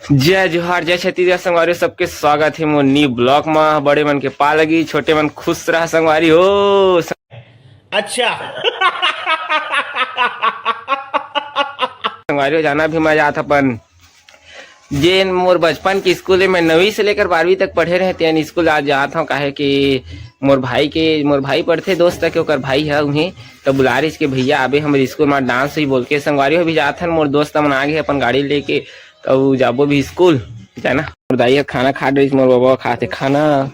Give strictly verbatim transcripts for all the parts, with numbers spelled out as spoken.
जय जोहार, जय छत्तीसगढ़ संगवारी हो, सबके स्वागत हे मोर न्यू ब्लॉग म। बड़े मन के पाँव लगी, छोटे मन खुश रहा संगवारी हो। अच्छा। संगवारी हो, जाना भी मैं जात अपन जेन मोर बचपन के स्कूल में नवीं से लेकर बारहवीं तक पढ़े रहे, तेन स्कूल आज जात हूँ, काहे कि मोर भाई के, मोर भाई पढ़थे दोस्त के, ओकर भाई है उहें, तो बुला रहिस के भैया आबे हमर स्कूल में डांस हुई बोल के। संगवारी हो भी जात हन, मोर दोस्त मन आगे अपन गाड़ी लेके, तो जाबो भी स्कूल जाना। मोर दाई ह खाना खा रहिस, मोर बाबा खाथे खाना।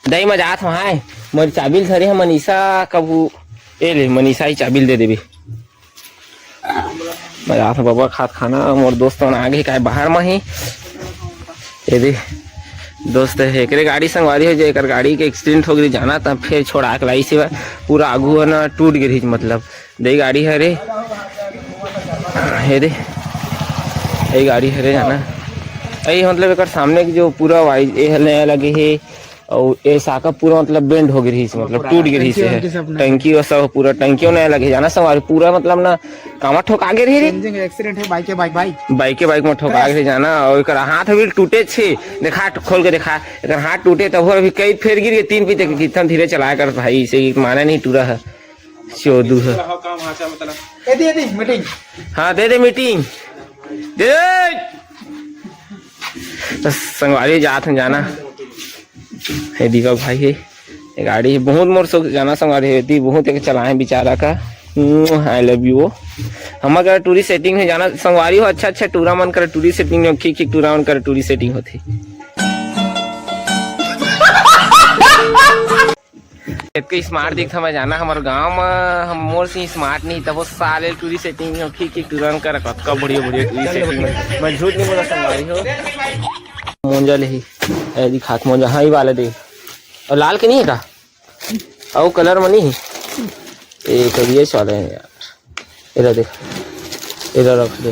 दाई, मैं जात हूँ, हाय, मोर चाबिल धरे है मनीषा, कबू ए ले, मनीषा ही चाबिल दे देबे। मैं जात हूँ बाबा खात खाना, मोर दोस्त मन आगे काय बाहर में ही। ये दे दोस्त है, एकरे गाड़ी संगवारी हो, जे एकर गाड़ी के एक्सीडेंट हो गई जाना, तब फिर छोड़ा के लाई से पूरा आगू है ना, टूट गई, मतलब दे गाड़ी हरे, ये दे, ये गाड़ी हरे जाना। यही मतलब एकर सामने के जो पूरा वाई-, ये नया लगे है, अउ ए साका पूरा मतलब बेंड हो गिर रहिस, मतलब टूट गिर रहिस हे। टंकी वो सब पूरा टंकियों नया लगे जाना संगवारी, पूरा मतलब ना कामा ठोका गिर रही रे। इंजन एक्सीडेंट है, बाइक है, बाइक, बाइक। बाइक के बाइक में ठोका गिर जाना, और एकर हाथ अभी टूटे छे। देखा, खोल के देखा, एकर हाथ टूटे तब अभी कई फेर गिर के तीन पीते कितना धीरे चलाया कर भाई, इसे माना नहीं टूरा है। चोदू है। एदी, एदी, मीटिंग। हाँ, दे दे मीटिंग। दे दे। तो संगवारी जात हन जाना। हे दीपक भाई हे। ये गाड़ी हे, बहुत मोर सुख जाना संगवारी हे। दी बहुत एक चलाए बेचारा का। I love you। हमर करा टूरी सेटिंग हे जाना संगवारी हो। अच्छा, अच्छा टूरा मन करा टूरी सेटिंग हे। खी, खी टूरा मन करा टूरी सेटिंग होथे। इतके स्मार्ट दिखता मैं जाना हमर गांव में, हम मोर से स्मार्ट नहीं, तब वो साले टूरी सेटिंग में खी खी टूरन कर कतका बढ़िया बढ़िया टूरी सेटिंग में। मैं झूठ नहीं बोला संगवारी हो। मोंजा ले ही, ए दिखात मोंजा, हाँ, ये वाला दे। और लाल के नहीं है का? और कलर में नहीं है? ए, करिए चले हैं यार। इधर देख, इधर रख दे।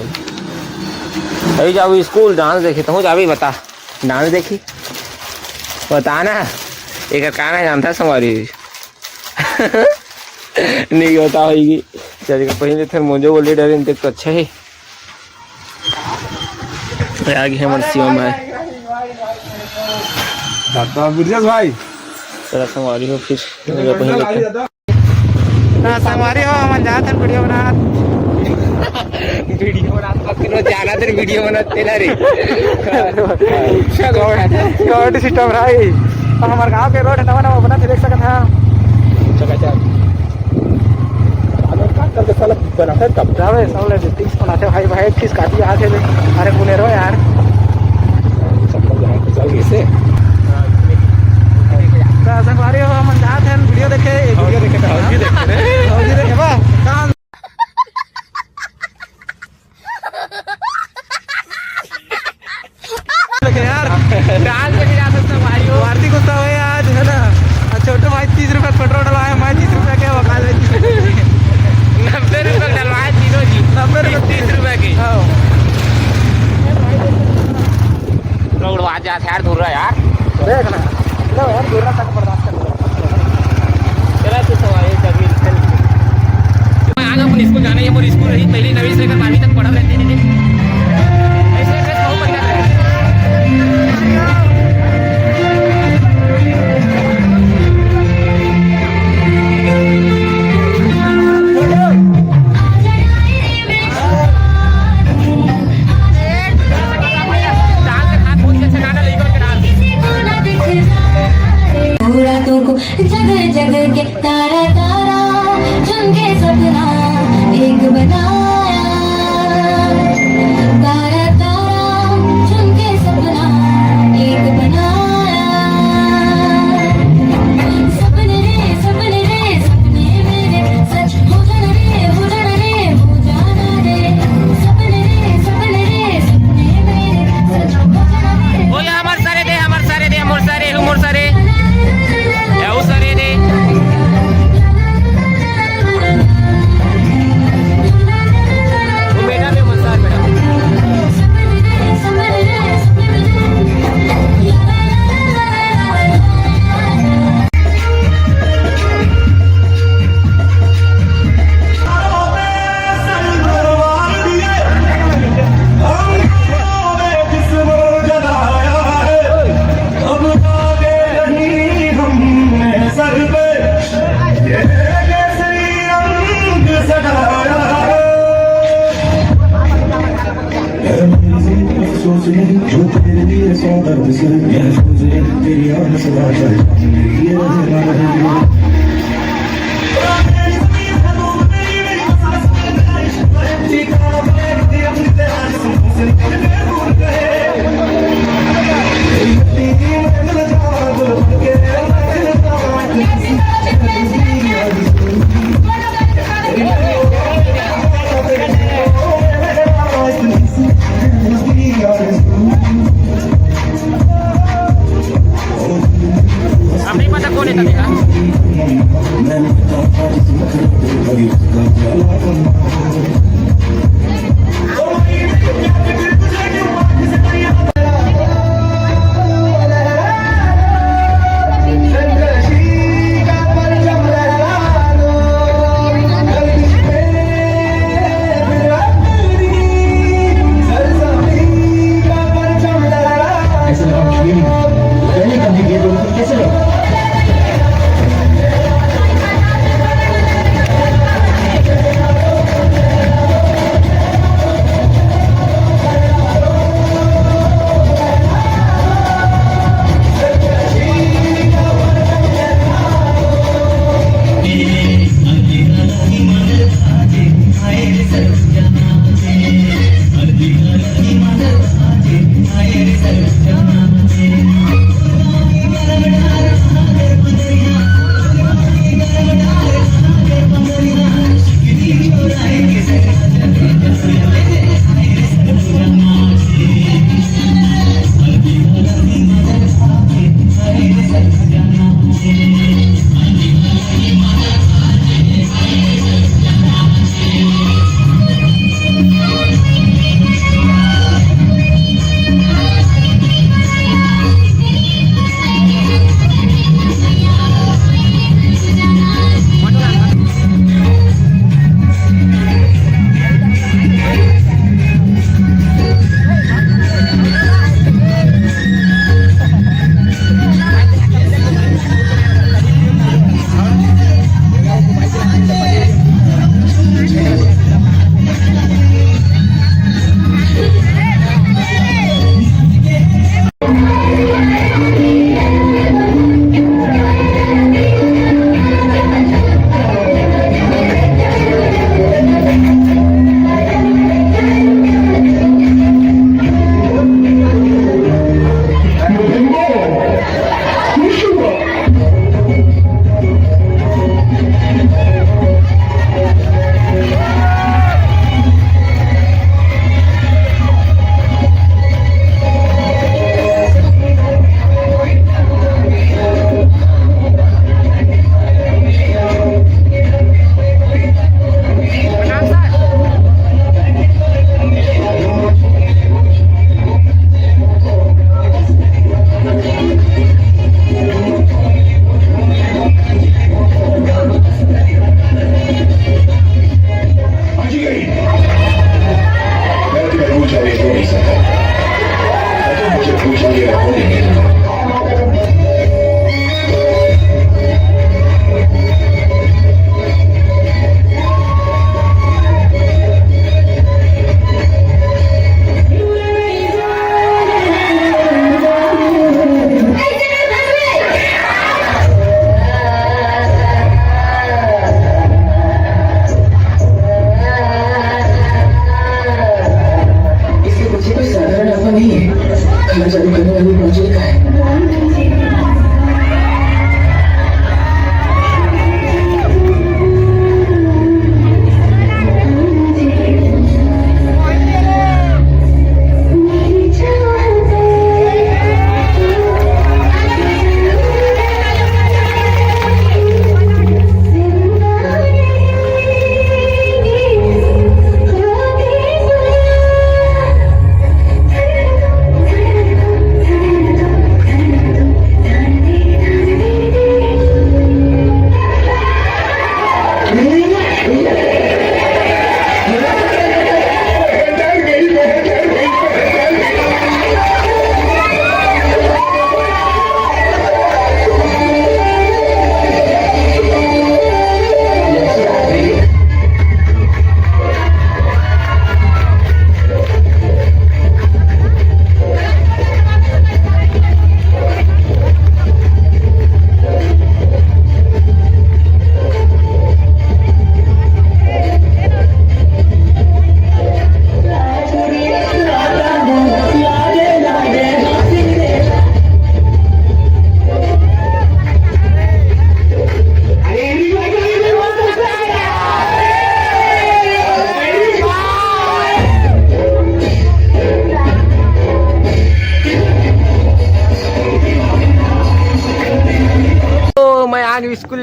अभी जाबो स्कूल डांस देखे, तहूँ जाबी बता, डांस देखी, बता ना, एकर का ना जानता संगवारी। नहीं बता होगी। चल, पहले थे मोंजो बोले डरे, देख तो अच्छा है। आ गए हमर शिवम भाई। दादा बिरजेश भाई। चला संगवारी हो फिर, पहले थे। हाँ, संगवारी हो, हमन जात हन वीडियो बनात। वीडियो बनात, बस रोज जाना तेरे वीडियो बनात तेला रे। कमेडी सिस्टम भाई। अब हमार गांव के रोड नवा नवा बनत हे, देख सकत हा। चकाचक। अगर काट करके साला बनाता है तब। जावे, सब ले टिक्स बनाते भाई, भाई, किस काटी आ थे। अरे, बुलेरो यार। सब लोग यहाँ पे चल गए से। तो संगवारी हो, हमन जात हन वीडियो देखे। वीडियो देखे तो हौजी देखे रे। हौजी देखे बा। कहाँ? देखे यार। डांस देखे जा सकते हो भाई हो। आरती गुस्सा हुए आज, है ना? और छोटू भाई तीस रुपए पेट्रोल डलवाए, मैं तीस रुपए के वकाल है। नब्बे रुपए डलवाए तीनों जी। नब्बे रुपए। तीस रुपए की। हाँ। पूरा उड़वा जा यार, धुर्रा यार। देख ना, लो यार, धुर्रा तक बर्दाश्त कर लो। चला तू सवारी कभी चल। मैं आ गया, अपन स्कूल जाने, ये मोर स्कूल रही, पहली नवीं से लेकर बारहवीं तक पढ़ा रहते थे। ऐसे ड्रेस बहुत बढ़िया है। पूरा तुमको जगह जगह के तारा तारा, चुन के सपना एक बनाया। तारा तारा, चुन के सपना एक बनाया। सपने रे, सपने रे, सपने मेरे सच हो जाना रे, हो जाना रे, हो जाना रे। सपने रे, सपने रे, सपने मेरे सच हो जाना रे। ओ या हमर सारे दे, हमर सारे दे, हमर सारे, हमर सारे। या ओ सारे दे। जो तेरे लिए सौ दर्द से महफूज है, तेरी याद सदा चल ये रहे ना रहे। अब नहीं पता कौन है तभी का। इसके पीछे कोई साधारण आफत नहीं है। खाना चालू करने वाली मौजूद का है।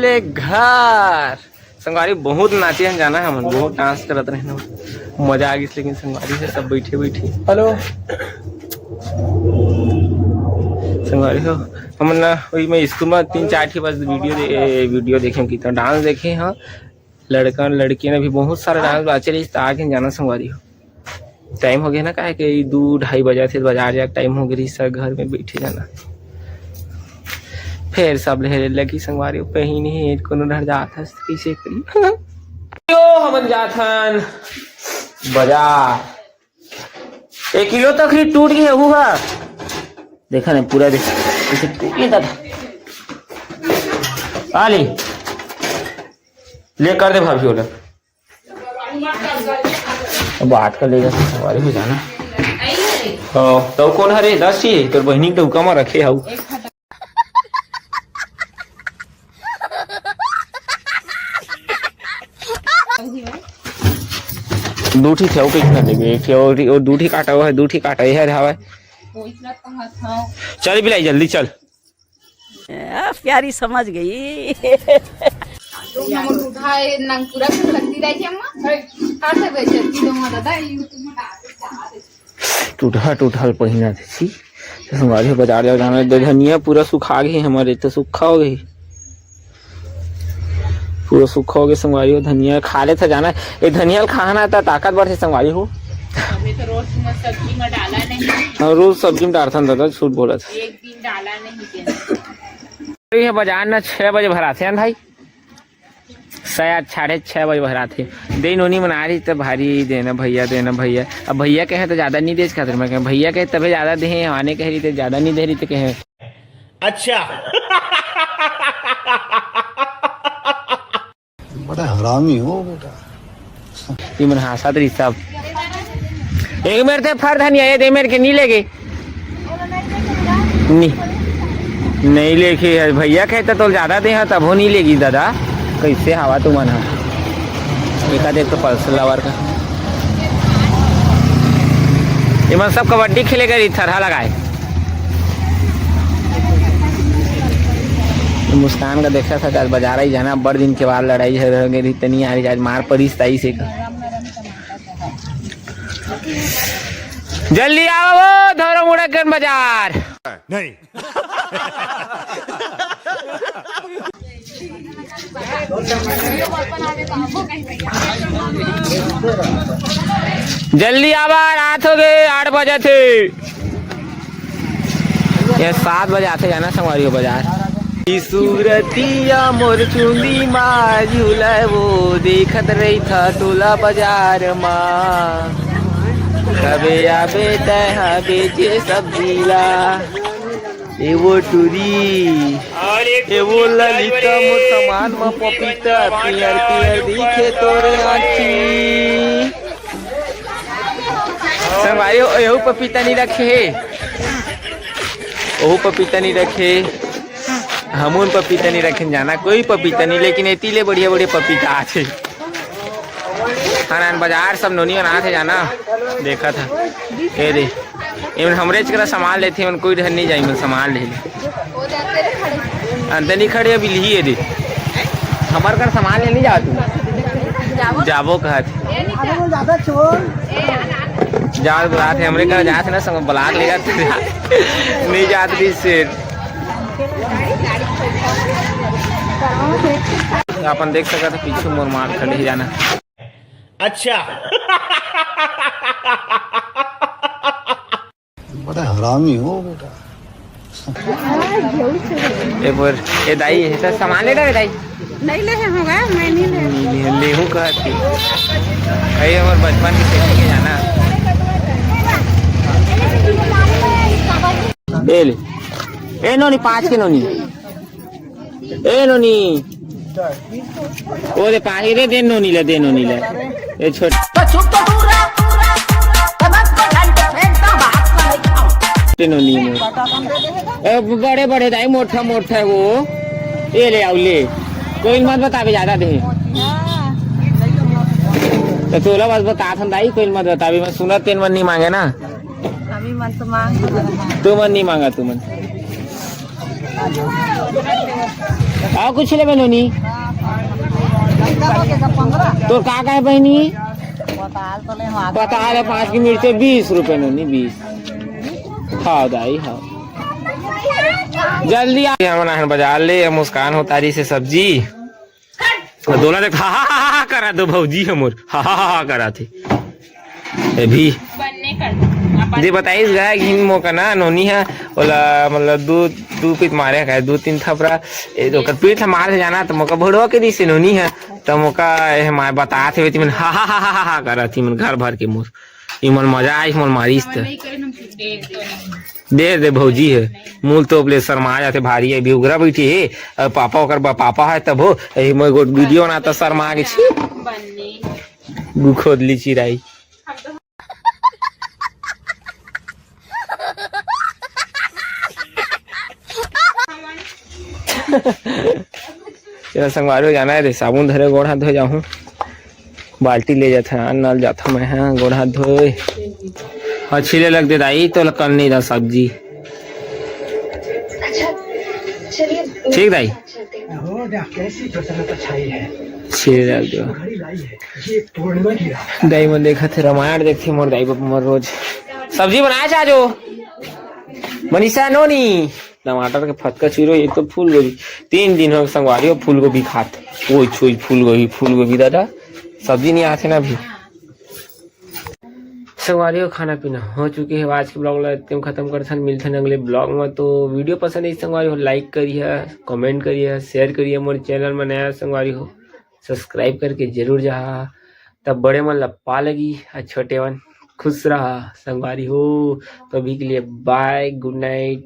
ले घर। संगवारी, बहुत नाचे हन जाना, हमन बहुत डांस करत रहे ना, मजा आ गिस। लेकिन संगवारी हे, सब बैठे बैठे, हेलो संगवारी हो, हमन ना वही मैं स्कूल में तीन चार ठी बस वीडियो दे, वीडियो देखे, कितना डांस देखे। हाँ, लड़का लड़की ने भी बहुत सारा डांस बाचे रहिस, त आगे जाना संगवारी हो। टाइम हो गया ना, काहे कि दू ढाई बजा थे, बाजार जाके टाइम हो गया, सब घर में बैठे जाना। फिर सब ले लगी संगवारी, कहीं नहीं कोनो डर जात हस, कैसे करी? यो, हमन जात हन बाजार। एक किलो तक ही टूट गए हुआ। देखा नहीं पूरा, देख, ऐसे टूट गया था। आ ले, ले कर दे भाभी, ओला। अब बात कर लेगा, सवारी हो जाना। ओ, तो कौन हरे? दस ही, तोर बहिनी के डौका में रखे हऊ। दू ठी थे, वो कितना देबे? एक ठी और, और दू ठी काटा हुआ है, दू ठी काटा, ये है, हवा है। चल बिलाई, जल्दी चल। आ, प्यारी समझ गई। तो हमर बुढ़ा ए नंग पूरा कर सकती रही अम्मा। काटे बेचती दो दादा, YouTube में डाल दे। टूटहा टूटहल पहिना थे छी। संगवारी हो, बाजार जाओ जाना, धनिया पूरा सुखा गई हमारे, तो सूखा हो गई, पूरा सूखा हो गया संगवारी हो। धनिया खा ले था जाना, ये धनिया खाना था, ताकत बढ़ से संगवारी हो। अभी तो रोज मैं सब्जी में डाला नहीं। हाँ, रोज सब्जी में डालता था, झूठ बोला था। एक दिन डाला नहीं। ये बाजार ना छह बजे भराथे हैं भाई, शायद साढ़े छह बजे भराथे। दे नोनी मना रही तो भारी देना भैया, देना भैया। अब भैया कहे तो ज्यादा नहीं दे खातिर मैं कहे, भैया कहे तबे ज्यादा दे, आने कह रही तो ज्यादा नहीं दे रही तो कहे। अच्छा। बड़ा हरामी हो बेटा। ये मन हाँसत रही सब। एक मेरे ते फर धनिया, ये दे मेरे के नहीं लेगे। नहीं, नहीं लेके है। भैया कहता तो ज्यादा दे, हाँ, तब हो नहीं लेगी दादा। कैसे हवा तुमन हा? एक आध एक तो पल्सर लवर का। ये मन सब कबड्डी खेले गए, थरहा लगाए। मुस्कान का देखा था, आज बाजार ही जाना, बड़ दिन के बाद लड़ाई झगड़ा हो गई रही, तनी आ रही, आज मार पड़ी ताई से का। जल्दी आओ वो धौरा मुड़ा कन बाजार। नहीं। जल्दी आवा, रात हो गए, आठ बजे थे। ये सात बजे आथे जाना संगवारी हो बाजार। ई सूरतिया मोर चुंदी मा झूले वो, देखत रही था टोला बाजार मा। कबे आबे तैहा बेचे सब्जी ला। ए वो टूरी, ए वो ललिता, मोर सामान मा पपीता, पियर पियर दिखे तोरे आँखी। संगवारी हो, एहू पपीता नहीं रखे हे, ओहू पपीता नहीं रखे, हमून पपीता नहीं रखे जाना, कोई पपीता नहीं, लेकिन एती ले बढ़िया बढ़िया पपीता आथे। हनान बाजार सब नोनी मन आथे जाना, देखा था। ए दे, एमन हमरे चकरा सामान लेथे, एमन कोई डहर नहीं जाई, एमन सामान ले ले। अंदर नहीं खड़े, अभी लिही ए दे। हमर कर सामान ले नहीं जाओ तू। जाबो कहत। जात बुलात हे, हमरे कर जात हे ना, सब ब्लॉक ले जात हे। नहीं जात रही सेठ। अपन देख सकत हे, पीछू मोर मार खड़े हे जाना। अच्छा। बड़ा हरामी हो बेटा। ए बोल, ए दाई, ए तो सामान ले रहे दाई। नहीं ले होगा, मैं नहीं ले। नहीं ले, लेहू कहत थी। अरे हमर बचपन की सेटिंग है जाना। ले ले। ए नोनी, पाँच के नोनी। ए नोनी। ओ दे पानी रे, दे नोनी ले, दे नोनी ले। ए छोट। तो चुप तो दूर रह, दूर रह, दूर रह। ए मत को घंटे फेंकता बात को नहीं खाओ। दे नोनी में। ए बड़े बड़े दाई, मोटा मोटा है वो। ये ले आओ, ले। कोई मत बतावे ज्यादा दे। तो तोला बस बता थन दाई, कोई मत बतावे, मैं सुनत तेन मन नहीं मांगे ना। अभी मन तो मांग। तू मन नहीं मांगा, तू मन। अउ कुछ लेबे नोनी? तोर का का हे बहिनी? पताल हे, पाँच के मिर्ची बीस रुपए नोनी, बीस। हाँ दाई, हाँ। जल्दी आ। हमन आहन बजार ले, मुस्कान होतारी से सब्जी। दोला देख, हा, हा, हा, हा, करा दो भौजी हमर, हा, हा, हा, हा, करा थे। अभी दे बताइस गाय घिन मोका ना, नोनी हा, ओला, मतलब, दू, दू पीत मारे का, दू तीन थपरा, ए, ओकर पीठ ला मार के जाना, त मोका भोड़वा के दिसे नोनी हा, त मोका, ए, माय बतात हे, तिमन, हा, हा, हा, करा थी, मन घर भर के मोर, इमन मजा आई, मन मारिस त। दे दे भौजी हे, मूल तोप ले शर्मा जाथे भारी, अभी उघरा बैठी हे, अउ पापा ओकर बा-, पापा हे तब हो, ए, मैं गोट वीडियो बनाता शर्मा के छी। गुखोदली चिराई। चला संगवारी हो, जाना हे रे, साबुन धरे गोड़ हाथ धोए जाहूं, बाल्टी ले जाथे, नल जाथा मैं, हाँ, गोड़ हाथ धोए। हाँ, छीले लग दे दाई, तो कल नहीं दा सब्जी। ठीक दाई। छीले लग दो। दाई मन देखत हे रामायण, देखथे मोर दाई बाबा मोर रोज। सब्जी बनाए छा जो। मनीषा नोनी। टमाटर के फतका चीरो, ये तो फूलगोभी। तीन दिन हो संगवारी हो फूलगोभी खात। ओई छोई फूलगोभी, फूलगोभी दादा। सब्जी नहीं आथे ना अभी। संगवारी हो, खाना पीना हो चुके हे। आज के ब्लॉग ला इतने में खत्म करथन। मिलथन अगले ब्लॉग में। तो वीडियो पसंद आई संगवारी हो, लाइक करिए, कमेंट करिए, शेयर करिए। मोर चैनल में नया संगवारी हो, सब्सक्राइब करके जरूर जाहा। तब बड़े मन ला पा लगी, अउ छोटे मन खुश रहा संगवारी हो। तो अभी के लिए बाय, गुड नाइट।